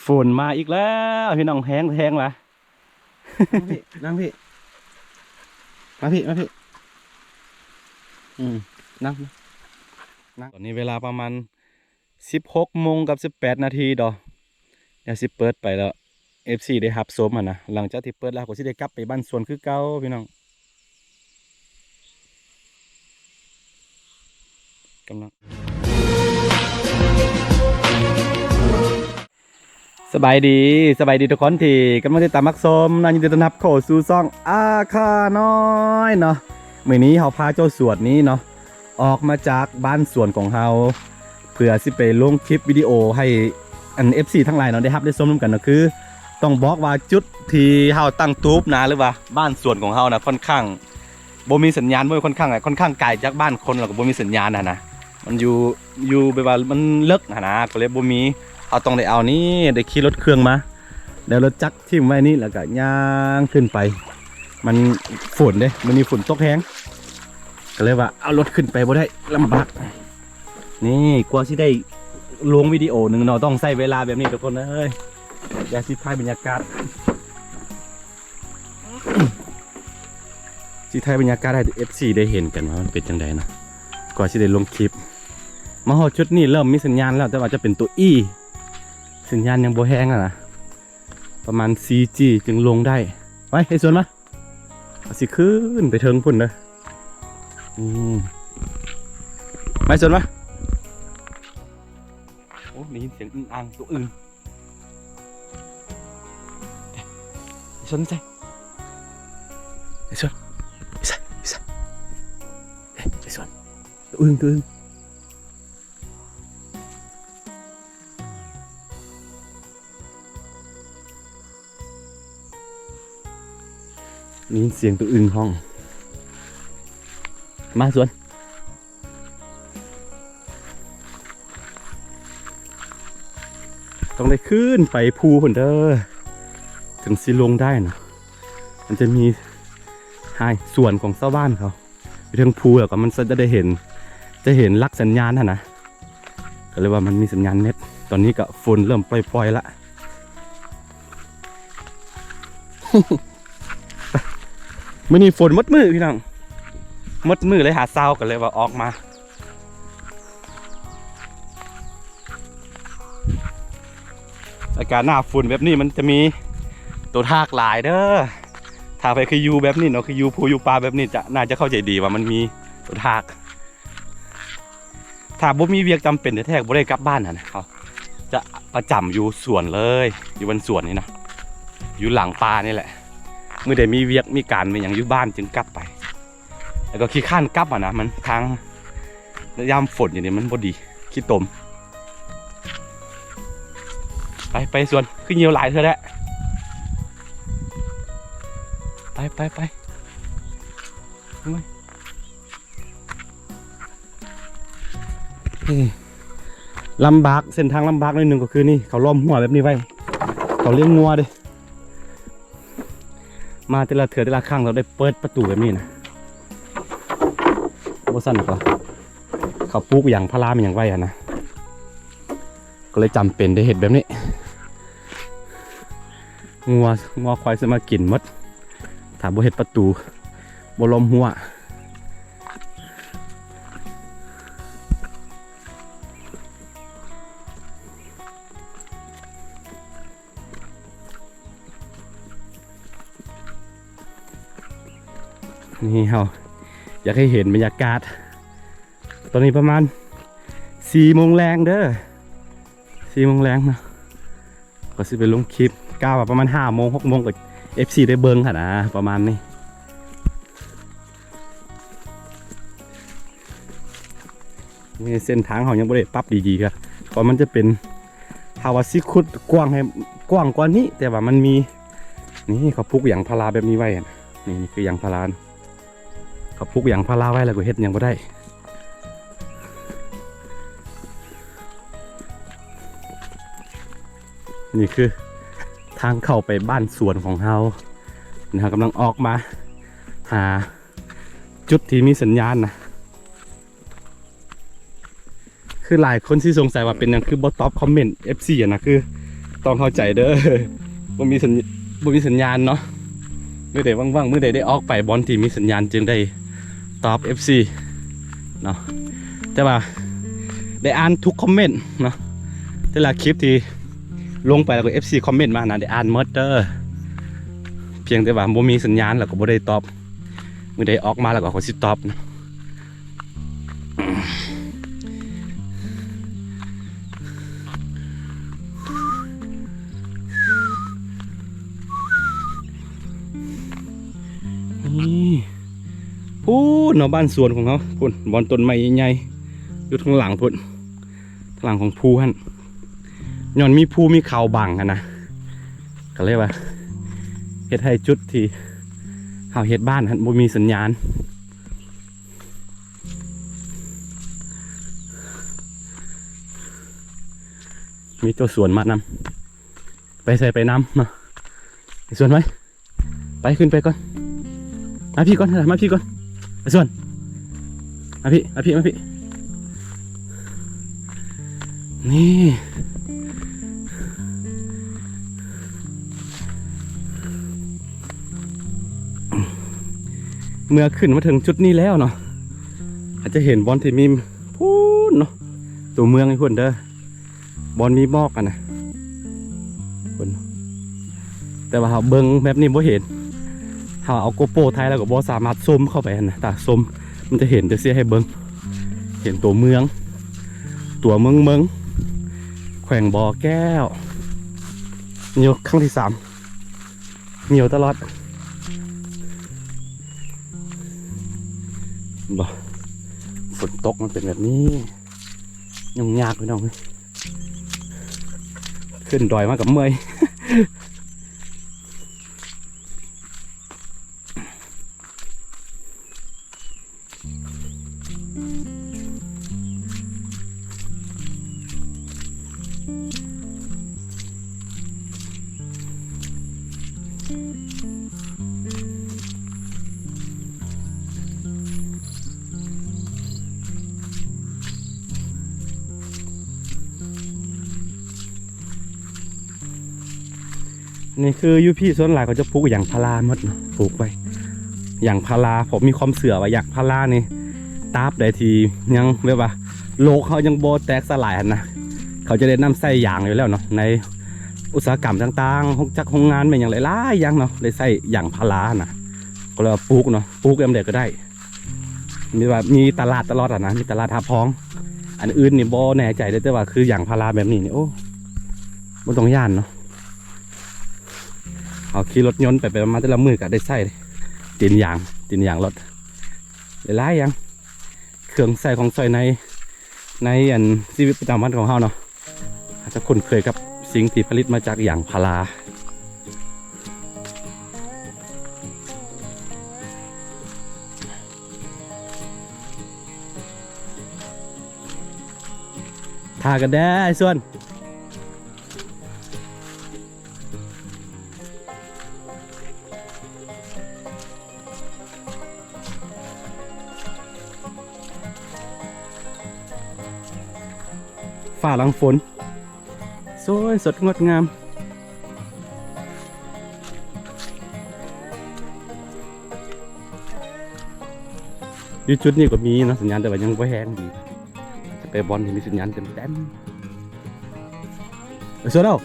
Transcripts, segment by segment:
ຝົນມາອີກແລ້ວພີ່ນ້ອງ ແຮງແຮງລະ. ນັ່ງພີ້ ນັ່ງພີ້ ມາພີ້ ມາພີ້ ອືມ ນັ່ງ ນັ່ງ. ຕອນນີ້ເວລາປະມານສິບຫົກໂມງກັບສິບແປດນາທີດອກ ດຽວຊິເປີດໄປແລ້ວ ເອັຟຊີ ໄດ້ຮັບຊົມຫັ້ນນະ. ຫຼັງຈາກທີ່ເປີດແລ້ວ ເຮົາກໍຊິໄດ້ກັບໄປບ້ານສວນຄືເກົ່າພີ່ນ້ອງ. ກຳລັງ ສະບາຍດີ ສະບາຍດີທຸກຄົນທີ່ກຳລັງຕິດຕາມຮັບຊົມເນາະ. ຍິນດີຕ້ອນຮັບເຂົ້າສູ່ຊ່ອງອາຄານ້ອຍເນາະ. ມື້ນີ້ເຮົາພາເຈົ້າສວນນີ້ເນາະ ອອກມາຈາກບ້ານສວນຂອງເຮົາ ເພື່ອຊິໄປລົງຄລິບວິດີໂອໃຫ້ອັນ ເອັຟຊີ ທັງຫຼາຍເນາະ ໄດ້ຮັບໄດ້ຊົມນຳກັນເນາະ. ຄືຕ້ອງບອກວ່າຈຸດທີ່ເຮົາຕັ້ງຕູບນະ ຫຼືວ່າບ້ານສວນຂອງເຮົານະ ຄ່ອນຂ້າງ ບໍ່ມີສັນຍານ ບໍ່ມີ ຄ່ອນຂ້າງ ຄ່ອນຂ້າງໄກຈາກບ້ານຄົນ ແລ້ວກໍບໍ່ມີສັນຍານຫັ້ນນະ. ມັນຢູ່ ຢູ່ແບບວ່າມັນເລິກຫັ້ນນະ ກໍເລີຍບໍ່ມີ. ເຮົາຕ້ອງໄດ້ເອົານີ້ ໄດ້ຂີ່ລົດເຄື່ອງມາ ໄດ້ລົດຈັກຖິ້ມໄວ້ນີ້ ແລ້ວກໍຍ່າງຂຶ້ນໄປ. ມັນຝົນເດ້ ມື້ນີ້ຝົນຕົກແຮງ ກໍເລີຍວ່າເອົາລົດຂຶ້ນໄປບໍ່ໄດ້ ລຳບາກ. ນີ້ ກວ່າຊິໄດ້ລົງວິດີໂອໜຶ່ງເນາະ ຕ້ອງໃຊ້ເວລາແບບນີ້ທຸກຄົນເອີຍ. ດຽວຊິຖ່າຍບັນຍາກາດ ຊິຖ່າຍບັນຍາກາດໃຫ້ ເອັຟຊີ ໄດ້ເຫັນກັນວ່າມັນເປັນຈັ່ງໃດເນາະ ກວ່າຊິໄດ້ລົງຄລິບ. ມາຮອດຈຸດນີ້ເລີ່ມມີສັນຍານແລ້ວ ແຕ່ວ່າຈະເປັນຕົວ E ສັນຍານຍັງບໍ່ແຮງຫັ້ນນະ ປະມານ ສີ່ຈີ ຈຶ່ງລົງໄດ້. ໄປ ໄອ້ສວນມາ ເຮົາຊິຂຶ້ນໄປເທິງພຸ້ນເດີ. ອືມ ໄປສວນມາ. ໂອ້ ໄດ້ຍິນສຽງອຶ່ງອ່າງ ຕົວອຶ່ງ. ໄປສວນ ໄປໃສ? ໄປສວນ ໄປໃສ? ໄປໃສ? ເອີ ໄປສວນ ຕົວອຶ່ງ ຕົວອຶ່ງ. ໄດ້ຍິນສຽງຕົວອຶ່ງຮ້ອງ. ມາສວນ ຕ້ອງໄດ້ຂຶ້ນໄປພູພຸ້ນເດີ ເຖິງຊິລົງໄດ້ນະ. ມັນຈະມີໃຫ້ສວນຂອງຊາວບ້ານເຂົາ ຢູ່ເທິງພູ ແລ້ວກໍມັນຈະໄດ້ເຫັນ ຈະເຫັນຫຼັກສັນຍານຫັ້ນນະ ກໍເລີຍວ່າມັນມີສັນຍານເນັດ. ຕອນນີ້ກໍຝົນເລີ່ມປ່ອຍໆລະ. ມື້ນີ້ຝົນໝົດມື້ພີ່ນ້ອງ ໝົດມື້ເລີຍ ຫາເຊົ້າກໍເລີຍວ່າອອກມາ. ອາກາດໜ້າຝົນແບບນີ້ມັນຈະມີໂຕທາກຫຼາຍເດີ. ຖ້າໃຜເຄີຍຢູ່ແບບນີ້ເນາະ ເຄີຍຢູ່ພູຢູ່ປ່າແບບນີ້ ຈະ ໜ້າຈະເຂົ້າໃຈດີວ່າມັນມີໂຕທາກ. ຖ້າບໍ່ມີວຽກຈຳເປັນແທ້ໆ ບໍ່ໄດ້ກັບບ້ານຫັ້ນນະ ເຮົາຈະປະຈຳຢູ່ສວນເລີຍ ຢູ່ບ້ານສວນນີ້ນະ ຢູ່ຫຼັງປ່ານີ້ແຫຼະ. ມື້ໃດມີວຽກມີການມີຫຍັງຢູ່ບ້ານຈຶ່ງກັບໄປ ແລ້ວກໍຂີ້ຄ້ານກັບຫັ້ນນະ ມັນທາງຍາມຝົນຢູ່ນີ້ມັນບໍ່ດີ ຂີ້ຕົມ. ໄປ ໄປສວນ ຄືຍ່ຽວຫຼາຍເທື່ອແລ້ວ. ໄປ ໄປ ໄປ ໂອ້ຍ. ນີ້ ລຳບາກ ເສັ້ນທາງລຳບາກໜ້ອຍໜຶ່ງກໍຄືນີ້ ເຂົາລ້ອມຮົ້ວແບບນີ້ໄວ້ ເຂົາລ້ຽງງົວເດ້. ມາແຕ່ລະເທື່ອແຕ່ລະຄັ້ງ ຕ້ອງໄດ້ເປີດປະຕູແບບນີ້ນະ ບໍ່ຊັ້ນກໍເຂົາປູກຢາງພາລາແມ່ນຫຍັງໄວ້ຫັ້ນນະ. ກໍເລີຍຈຳເປັນໄດ້ເຮັດແບບນີ້ ງົວ ງົວຄວາຍຊິມາກິນໝົດ ຖ້າບໍ່ເຮັດປະຕູ ບໍ່ລ້ອມຮົ້ວ. ນີ້ເຮົາຢາກໃຫ້ເຫັນບັນຍາກາດ ຕອນນີ້ປະມານສີ່ໂມງແລງເດີ ສີ່ໂມງແລງເນາະ ກໍຊິໄປລົງຄລິບ ກະວ່າປະມານຫ້າໂມງ ຫົກໂມງ ກໍ ເອັຟຊີ ໄດ້ເບິ່ງຫັ້ນນະ ປະມານນີ້. ນີ້ເສັ້ນທາງເຮົາຍັງບໍ່ໄດ້ປັບດີໆ ກໍ ກໍມັນຈະເປັນ ຖ້າວ່າຊິຂຸດກວ້າງໃຫ້ກວ້າງກວ່ານີ້ ແຕ່ວ່າມັນມີ ນີ້ເຂົາປູກຢາງພາລາແບບນີ້ໄວ້ ນີ້ ນີ້ຄືຢາງພາລາ ເຂົາປູກຢາງພາລາໄວ້ແລ້ວກໍເຮັດຫຍັງບໍ່ໄດ້. ນີ້ຄືທາງເຂົ້າໄປບ້ານສວນຂອງເຮົາ ນີ້ເຮົາກຳລັງອອກມາຫາຈຸດທີ່ມີສັນຍານນະ. ຄືຫຼາຍຄົນຊິສົງໄສວ່າເປັນຫຍັງຄືບໍ່ຕອບຄອມເມັນ ເອັຟຊີ ຫັ້ນນະ ຄື ຕ້ອງເຂົ້າໃຈເດີ ບໍ່ມີສັນ ບໍ່ມີສັນຍານເນາະ. ມື້ໃດວ່າງໆ ມື້ໃດໄດ້ອອກໄປບ່ອນທີ່ມີສັນຍານ ຈຶ່ງໄດ້ຕອບເອັຟຊີເນາະ. ແຕ່ວ່າໄດ້ອ່ານທຸກຄອມເມັນເນາະ, ແຕ່ລະຄລິບທີ່ລົງໄປ ແລ້ວກໍເອັຟຊີຄອມເມັນມານະ ໄດ້ອ່ານໝົດເດີ. ພຽງແຕ່ວ່າບໍ່ມີສັນຍານ ແລ້ວກໍບໍ່ໄດ້ຕອບ. ມື້ໃດອອກມາແລ້ວກໍຂ້ອຍຊິຕອບເນາະ. ນີ້ພຸ້ນເນາະ ບ້ານສວນຂອງເຮົາ ພຸ້ນບ່ອນຕົ້ນໄມ້ໃຫຍ່ໆ ຢູ່ທາງຫຼັງພຸ້ນ ທາງຫຼັງຂອງພູຫັ້ນ. ຍ້ອນມີພູມີເຂົາບັງຫັ້ນນະ ກໍເລີຍວ່າເຮັດໃຫ້ຈຸດທີ່ເຮົາເຮັດບ້ານຫັ້ນບໍ່ມີສັນຍານ. ມີເຈົ້າສວນມານຳ ໄປໃສໄປນຳເນາະ. ໄປສວນໄປ ໄປ ຂຶ້ນໄປກ່ອນ ມາພີ້ກ່ອນ ມາພີ້ກ່ອນ ໄປສວນ ມາພີ້ ມາພີ້ ມາພີ້. ນີ້ ເມື່ອຂຶ້ນມາເຖິງຈຸດນີ້ແລ້ວເນາະ ອາດຈະເຫັນບ່ອນທີ່ມີພຸ້ນເນາະ ຕົວເມືອງໃຫ້ພຸ້ນເດີ ບ່ອນມີໝອກຫັ້ນນະ ພຸ້ນ. ແຕ່ວ່າເຮົາເບິ່ງແບບນີ້ບໍ່ເຫັນ ເຮົາເອົາໂກໂປຖ່າຍແລ້ວກໍບໍ່ສາມາດຊູມເຂົ້າໄປຫັ້ນນະ ຖ້າຊູມມັນຈະເຫັນ ຈະເສຍໃຫ້ເບິ່ງ ເຫັນຕົວເມືອງ ຕົວເມືອງເມືອງ ແຂວງບໍ່ແກ້ວ. ນີ້ຄັ້ງທີສາມ ໜຽວຕະຫຼອດ ເຫັນບໍ່? ຝົນຕົກມັນເປັນແບບນີ້ ຫຍຸ້ງຍາກພີ່ນ້ອງເອີຍ ຂຶ້ນດອຍມາກໍເມື່ອຍ. ນີ້ຄືຢູ່ພີ້ສ່ວນຫຼາຍເຂົາຈະປູກຢາງພາລາໝົດເນາະ ປູກໄວ້ຢາງພາລາ ເພາະມີຄວາມເຊື່ອວ່າຢາງພາລານີ້ ຕາບໃດທີ່ຍັງແບບວ່າໂລກເຮົາຍັງບໍ່ແຕກສະຫຼາຍຫັ້ນນະ ເຂົາຈະໄດ້ນຳໃຊ້ຢາງຢູ່ແລ້ວເນາະ ໃນອຸດສາຫະກຳຕ່າງໆ ໂຮງຈັກໂຮງງານແມ່ນຫຍັງຫຼາຍໆຢ່າງເນາະ ໄດ້ໃຊ້ຢາງພາລາຫັ້ນນະ ກໍເລີຍວ່າປູກເນາະ ປູກຍາມໃດກໍໄດ້. ມີວ່າມີຕະຫຼາດຕະຫຼອດຫັ້ນນະ ມີຕະຫຼາດຮັບຮອງ. ອັນອື່ນນີ້ບໍ່ແນ່ໃຈເດີ ແຕ່ວ່າຄືຢາງພາລາແບບນີ້ນີ້ ໂອ້ ບໍ່ຕ້ອງຢ້ານເນາະ. ເຮົາຂີ່ລົດຍົນໄປໄປມາແຕ່ລະມື້ກໍໄດ້ໃຊ້ເດ ຕີນຢາງ ຕີນຢາງລົດ ຫຼາຍໆຢ່າງ ເຄື່ອງໃຊ້ຂອງໃຊ້ໃນ ໃນອັນຊີວິດປະຈຳວັນຂອງເຮົາເນາະ. ອາດຈະຄຸ້ນເຄີຍກັບສິ່ງທີ່ຜະລິດມາຈາກຢາງພາລາ. ຖ້າກັນແດ່ອ້າຍສ່ວນ. ຟ້າຫຼັງຝົນ ສວຍສົດງົດງາມ. ຢູ່ຈຸດນີ້ກໍມີເນາະ ສັນຍານ ແຕ່ວ່າຍັງບໍ່ແຮງດີ. ຈະໄປບ່ອນທີ່ມີສັນຍານເຕັມໆ. ເອີ ສວນເອົາ.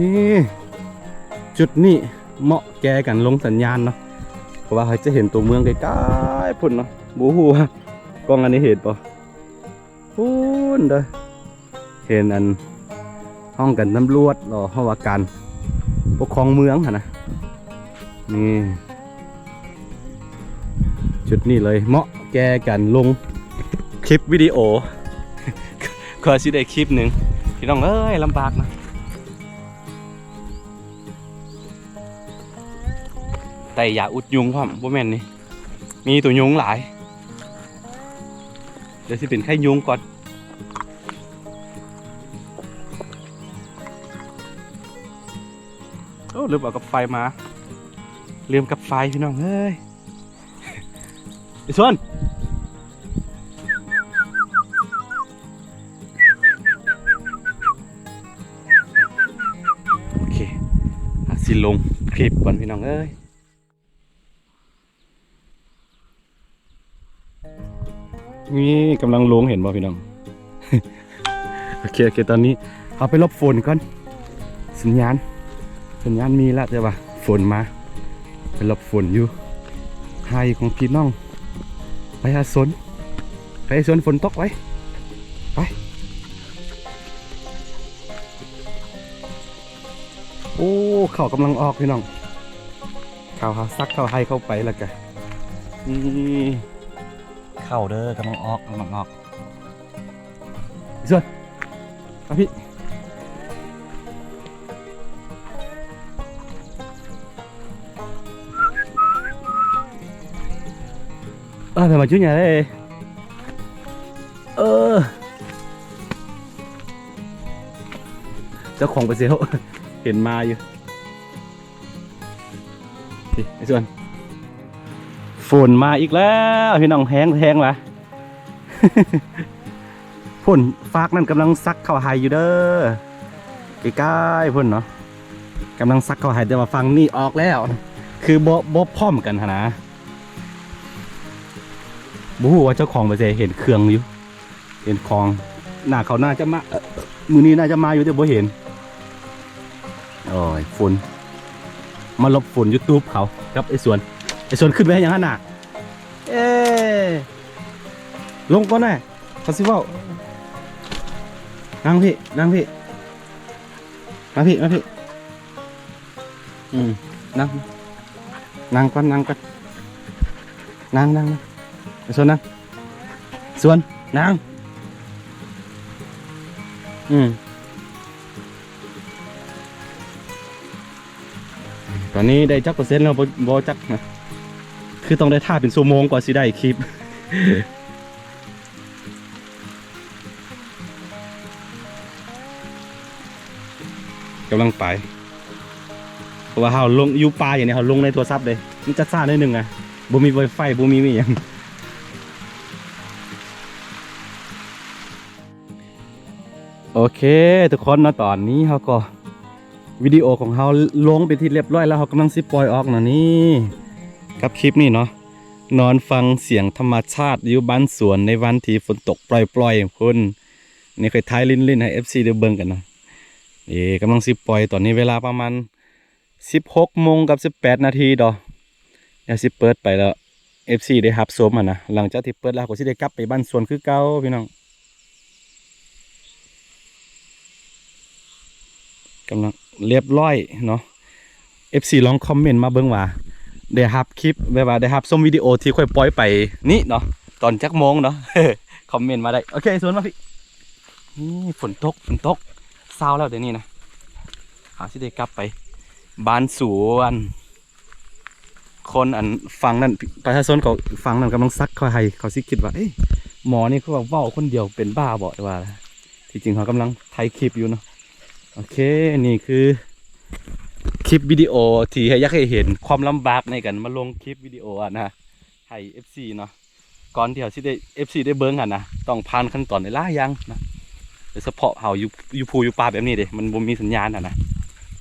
ນີ້ ຈຸດນີ້ເໝາະແກ່ການລົງສັນຍານເນາະ ເພາະວ່າເຮົາຈະເຫັນຕົວເມືອງໄກໆພຸ້ນເນາະ. ບໍ່ຮູ້ວ່າກ້ອງອັນນີ້ເຫັນບໍ່? ພຸ້ນເດີ ເຫັນອັນຫ້ອງການຕຳຫຼວດ ຫຼື ຫ້ອງວ່າການປົກຄອງເມືອງຫັ້ນນະ. ນີ້ ຈຸດນີ້ເລີຍ ເໝາະແກ່ການລົງຄລິບວິດີໂອ ກວ່າຊິໄດ້ຄລິບໜຶ່ງ ພີ່ນ້ອງເອີຍ ລຳບາກນະ ໄດ້ຢາອຸດຍຸງພ້ອມ ບໍ່ແມ່ນນີ້ ມີໂຕຍຸງຫຼາຍ ດຽວຊິເປັນໄຂ້ຍຸງກ່ອນ ໂອ້ ລືມເອົາກັບໄຟມາ ລືມກັບໄຟ ພີ່ນ້ອງເອີຍ ໄອ້ສວນ ໂອເຄ ຫາຊິລົງຄລິບກ່ອນ ພີ່ນ້ອງເອີຍ. ນີ້ກຳລັງລົງ ເຫັນບໍ່ພີ່ນ້ອງ? ໂອເຄ ໂອເຄ ຕອນນີ້ເຮົາໄປຫຼົບຝົນກ່ອນ ສັນຍານ ສັນຍານມີລະ ແຕ່ວ່າຝົນມາ ໄປຫຼົບຝົນຢູ່ໄຮ່ຂອງພີ່ນ້ອງປະຊາຊົນ ໄປສວນຝົນຕົກໄປ ໄປ ໂອ້ ເຂົ້າກຳລັງອອກ ພີ່ນ້ອງ. ເຂົ້າ ເຮົາສັກເຂົ້າໄຮ່ເຂົ້າໄປແລ້ວກະ ນີ້ ເຂົ້າເດີ ກຳລັງອອກ ກຳລັງອອກ ສວນ ມາພີ່ ເອີ ໄປມາຈຸດຫຍັງເດ້ ເອີ ເຈົ້າຂອງໄປເຊວ ເຫັນມາຢູ່. ນີ້ ໄອ້ສວນ ຝົນມາອີກແລ້ວ ພີ່ນ້ອງ ແຮງ ແຮງລະ ພຸ້ນ ຟາກນັ້ນກຳລັງສັກເຂົ້າໄຮ່ຢູ່ເດີ ໃກ້ໆ ພຸ້ນເນາະ ກຳລັງສັກເຂົ້າໄຮ່ ແຕ່ວ່າຝັ່ງນີ້ອອກແລ້ວ ຄືບໍ່ ບໍ່ພ້ອມກັນຫັ້ນນະ ບໍ່ຮູ້ວ່າເຈົ້າຂອງໄປໃສ ເຫັນເຄື່ອງຢູ່. ເຫັນຂອງ ໜ້າເຂົາໜ້າຈະມາ ເອີ ມື້ນີ້ໜ້າຈະມາຢູ່ ແຕ່ບໍ່ເຫັນ ໂອ້ຍ ຝົນ ມາຫຼົບຝົນຢູ່ຕູບເຂົາກັບໄອ້ສວນ ໄອ້ສວນຂຶ້ນໄປເຮັດຫຍັງຫັ້ນນະ ເອີ ລົງກ່ອນນະ ເຂົາຊິເວົ້າ ນັ່ງພີ້ ນັ່ງພີ້ ມາພີ້ ມາພີ້ ອືມ ນັ່ງ ນັ່ງກ່ອນ ນັ່ງກ່ອນ ນັ່ງ ນັ່ງ ນັ່ງ ໄປສວນນັ່ງ ສວນ ນັ່ງ ອືມ ຕອນນີ້ໄດ້ຈັກເປີເຊັນແລ້ວ ບໍ່ ບໍ່ຈັກນະ ຄືຕ້ອງໄດ້ຖ້າເປັນຊົ່ວໂມງກວ່າຊິໄດ້ຄລິບ. ກຳລັງໄປ ເພາະວ່າເຮົາລົງຢູ່ປ່າຢ່າງນີ້ ເຮົາລົງໃນໂທລະສັບເດ້ ມັນຈະຊ້າໜ້ອຍໜຶ່ງອະ ບໍ່ມີໄວໄຟ ບໍ່ມີ ມີຫຍັງ. ໂອເຄ ທຸກຄົນເນາະ ຕອນນີ້ເຮົາກໍ ວິດີໂອຂອງເຮົາລົງເປັນທີ່ລຽບຮ້ອຍແລ້ວ ເຮົາກຳລັງຊິປ່ອຍອອກເນາະ ນີ້ ກັບຄລິບນີ້ເນາະ ນອນຟັງສຽງທຳມະຊາດຢູ່ບ້ານສວນໃນວັນທີ່ຝົນຕົກປ່ອຍໆ ພຸ້ນ ນີ້ຂ້ອຍຖ່າຍຫຼິ້ນໆ ໃຫ້ເອັຟຊີໄດ້ເບິ່ງກັນນະ ເອີ ກຳລັງຊິປ່ອຍ ຕອນນີ້ເວລາປະມານສິບຫົກໂມງກັບສິບແປດນາທີດອກ ດຽວຊິເປີດໄປແລ້ວ ເອັຟຊີໄດ້ຮັບຊົມຫັ້ນນະ ຫຼັງຈາກທີ່ເປີດແລ້ວ ເຮົາກໍຊິໄດ້ກັບໄປບ້ານສວນຄືເກົ່າ ພີ່ນ້ອງ ກຳລັງລຽບຮ້ອຍເນາະ ເອັຟຊີລອງຄອມເມັນມາເບິ່ງວ່າ ໄດ້ຮັບຄລິບ ແບບວ່າໄດ້ຮັບຊົມວິດີໂອທີ່ຂ້ອຍປ່ອຍໄປນີ້ເນາະ ຕອນຈັກໂມງເນາະ ຄອມເມັນມາໄດ້ ໂອເຄ ສວນມາພີ້ ນີ້ຝົນຕົກ ຝົນຕົກ ເຊົ້າແລ້ວດຽວນີ້ນະ ເຮົາຊິໄດ້ກັບໄປບ້ານສວນ ຄົນອັນຝັ່ງນັ້ນ ປະຊາຊົນເຂົາຝັ່ງນັ້ນກຳລັງສັກເຂົ້າໄຮ່ ເຂົາຊິຄິດວ່າ ເອີ ໝໍນີ້ຄືວ່າເວົ້າຄົນດຽວເປັນບ້າບໍ ແຕ່ວ່າທີ່ຈິງເຮົາກຳລັງຖ່າຍຄລິບຢູ່ເນາະ ໂອເຄ ນີ້ຄືຄລິບວິດີໂອທີ່ຢາກໃຫ້ເຫັນຄວາມລຳບາກໃນການມາລົງຄລິບວິດີໂອຫັ້ນນະ ໃຫ້ເອັຟຊີເນາະ ກ່ອນທີ່ເຮົາຊິໄດ້ ເອັຟຊີໄດ້ເບິ່ງຫັ້ນນະ ຕ້ອງຜ່ານຂັ້ນຕອນຫຼາຍໆຢ່າງນະ ໂດຍສະເພາະເຮົາຢູ່ ຢູ່ພູຢູ່ປ່າແບບນີ້ເດ້ ມັນບໍ່ມີສັນຍານຫັ້ນນະ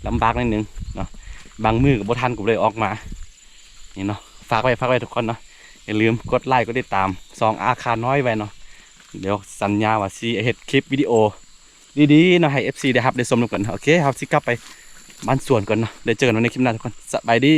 ລຳບາກໜ້ອຍໜຶ່ງເນາະ ບາງມື້ກໍບໍ່ທັນ ກໍບໍ່ໄດ້ອອກມາ ນີ້ເນາະ ຝາກໄວ້ ຝາກໄວ້ທຸກຄົນເນາະ ຢ່າລືມກົດໄລກົດຕິດຕາມຊ່ອງອາຄານ້ອຍໄວ້ເນາະ ດຽວສັນຍາວ່າຊິເຮັດຄລິບວິດີໂອດີໆເນາະ ໃຫ້ເອັຟຊີໄດ້ຮັບໄດ້ຊົມນຳກັນ ໂອເຄ ເຮົາຊິກັບໄປບ້ານສວນກ່ອນເນາະ ໄດ້ເຈີກັນໃໝ່ໃນຄລິບໜ້າທຸກຄົນ ສະບາຍດີ.